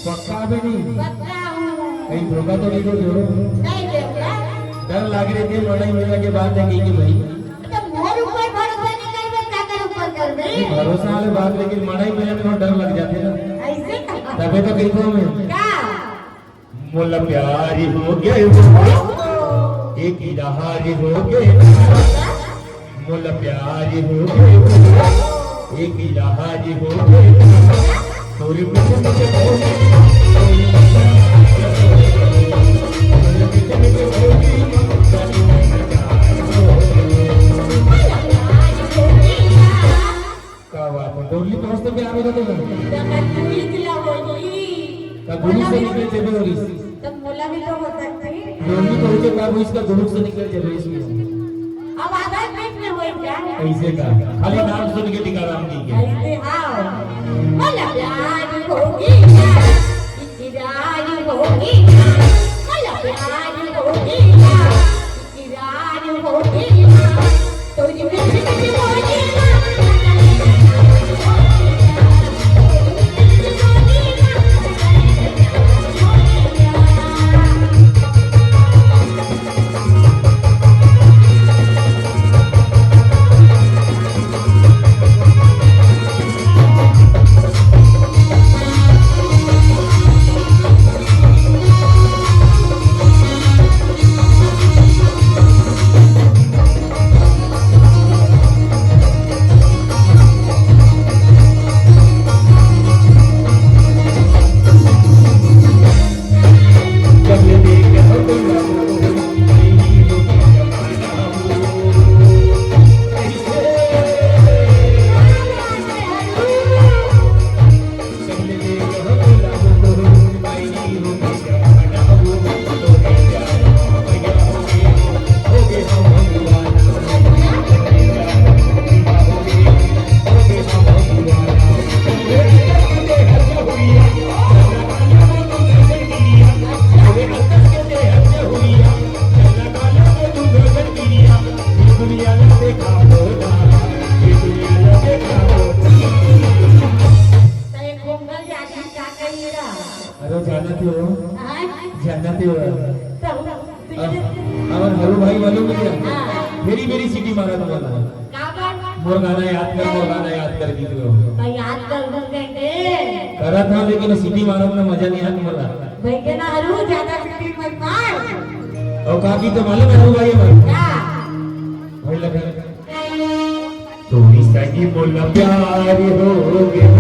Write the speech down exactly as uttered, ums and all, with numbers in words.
पक्का भी नहीं? पक्का हूँ। कहीं धोखा तो नहीं दे रहे हो? नहीं देगा। डर लाग रहे थे, मड़ई मेला के बाद देखेंगे भाई। तो मोर ऊपर भरोसा नहीं करबे, काकर ऊपर करबे? नहीं, भरोसा वाले बात, लेकिन मड़ई मेला में थोड़ा डर लग जाते ना। ऐसे का? तबे तो कही था मैं। का? मोला प्यारी हो गए हो, एक इलाहारी हो गए। मोला प्यारी हो गए हो, एक इलाहारी हो गए। तोरे पीछे पीछे घूमी, तोरे पीछे पीछे घूमी। का बात है, डोली पहुंचते प्यार हो जाते हैं। तो मैं पूरी दिला होगी। का गुरु से निकले जबे हो रही। तो मोला भी तो हो सकती। डोली पहुंचे का वो इसका गुरु से निकले जबे इसमें। अब आधा पेट में हो क्या? कैसे का? खाली नाम सुन के टीकाराम जी के। ऐसे हाँ। मोला प्यार होगी ना, इकरार होगी ना, मोला प्यार होगी ना। अरे जानत हो, हाँ? जानत हो। तो अब हमर हरू भाई वालों में क्या? हाँ। मेरी, मेरी सीटी मारा तुम्हारा। का बात? मोर गाना याद कर, मोर गाना याद कर, गीत लो। तो याद कर, कर देंगे। करत हाँ, लेकिन सीटी मारब ना, मजा नहीं आत मोला। भाई के ना हरू, ज्यादा सीटी मत मार। और का गीत मालूम है हरू भाई हमारे? क्या? भाई लगा। तोरी संगी मोला प्यार हो गयो।